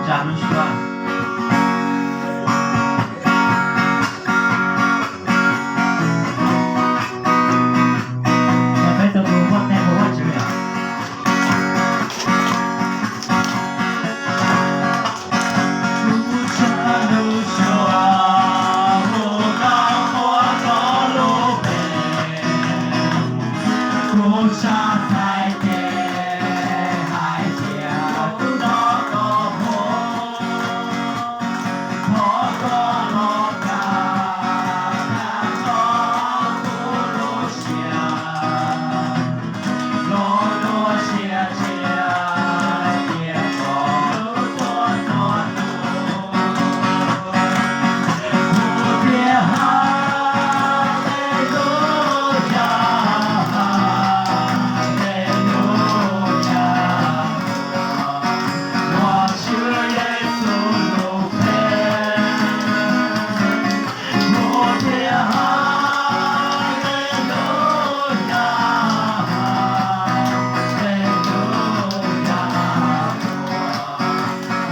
Tsa lub suab. Yog peb tau tus muaj tej hu Vajtswv yom. Kuv tsa lub suab, hu koj muab koj lub npe, kuv tsa txhais tes hais tias kuv nrog koj mus, thov koj los kawm tag nrho kuv lub siab, los dua siab cia, cia kom lub tuaj tuaj tus, kuv thiaj hais lus yog, hais lus yog, ua Tswv Yexus lub npe. Kuv thiaj hais lus yog, hais lus yog,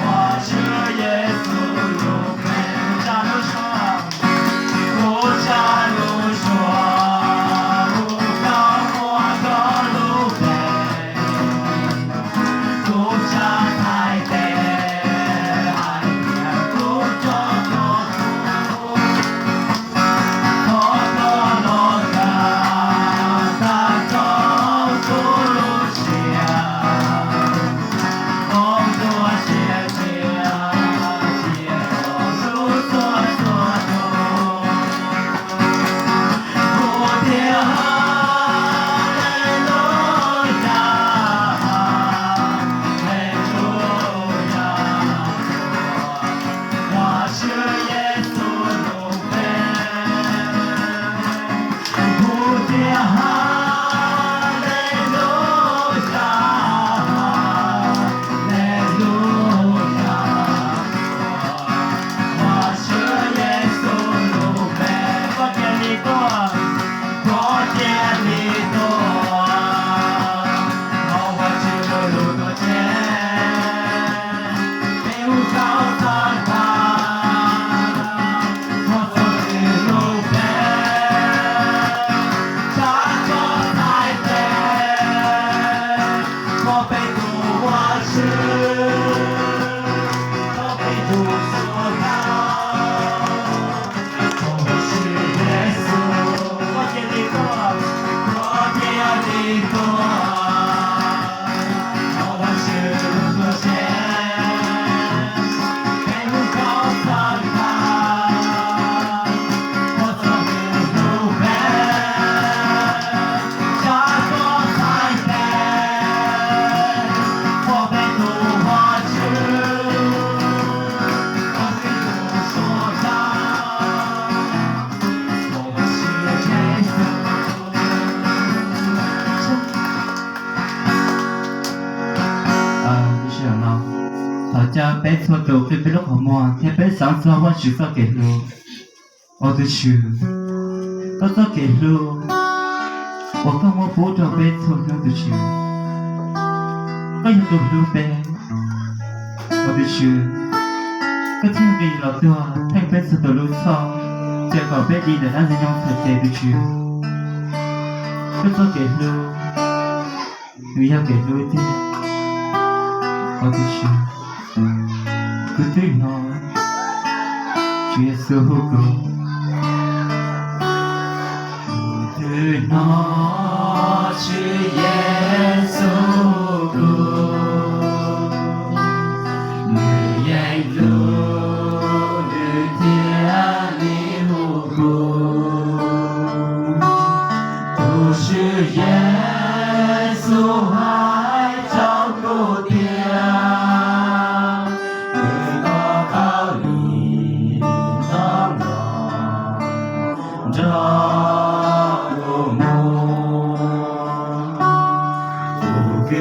ua Tswv Yexus lub npe. Kuv tsa lub suab, kuv tsa lub suab, hu koj muab koj lub npe, kuv tsa txhais tes hais tias kuv nrog koj mus, thov koj los kawm tag nrho kuv lub siab, los dua siab cia, cia kom lub tuaj tuaj tus, kuv thiaj hais lus yog, hais lus yog, ua Tswv Yexus lub npe. Kuv thiaj hais lus yog, hais lus yog, ua Tswv Yexus lub npe. Koj cia li tuaj, koj cia li tuaj, thov Vajtswv lub tuam tsev, peb hu koj txhawb nqa, thov Vajtswv lub npe, tsa koj txhais tes, thov peb tus Vajtswv, thov peb tus Tswv, thov Vajtswv Yexus, koj cia li tuaj, koj cia li tuaj, thov Vajtswv lub tuam tsev, peb hu koj txhawb nqa, thov Vajtswv lub npe, tsa koj txhais tes, thov peb tus Vajtswv, thov peb tus Tswv, thov Vajtswv Yexus. Thov caw peb txhua tus qhib peb lub qhov muag thiab peb xaav txog Vajtswv txoj kev hlub. Au tus Tswv, koj txoj kev hlub uas koj muab pub rau peb txhua hnub tus Tswv, koj yog tus hlub peb. Au tus Tswv, koj txij nqis los tuag theej peb txhua tus lub txhoj, ces kom peb dim ntawm dab ntxwg nyoog txhais tes tus Tswv. Koj txoj kev hlub, nws yog kev hlub tiag. Au tus Tswv, kuv twb hnov Tswv Yexus hu kuv, kuv twb hnov Tswv Yexus hu kuv, nws yeej hlub, nws thiaj li hu kuv. Tus Tswv Yexus hais rau kuv tias, nws tau khaub lig nrog kuv mus, kuv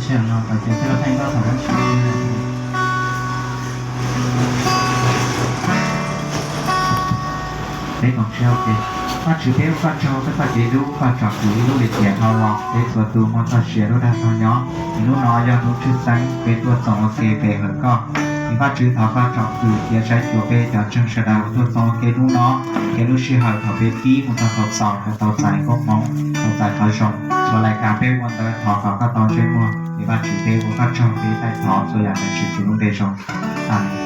Peb koom siab ua ke. Vajtswv, peb ua koj tsaug peb txoj kev hlub, koj tsom kwm ib lub lim tiam dhau los peb txhua tus muaj txoj sia lub dag zog nyob. Es hnub no yog hnub tshwj xeeb peb tuaj txoos ua ke pe hawm koj. Es Vajtswv, thov koj tsom kwm cia saib xyuas peb cov ntseeg sawv daws uas tuaj txoos ua ke hnub no, kev lub sij hawm thaum peb pib mus txog thaum xaus kom tau txais koob hmoov, tau txais qhov zoo. Txhua lais kas peb ua ntawd thov kom koj tau ntsej muag. Es Vajtswv, peb ua koj tsaug, peb taij thov txhua yam ntawm Tswv Yexus lub npe zoo. Amees.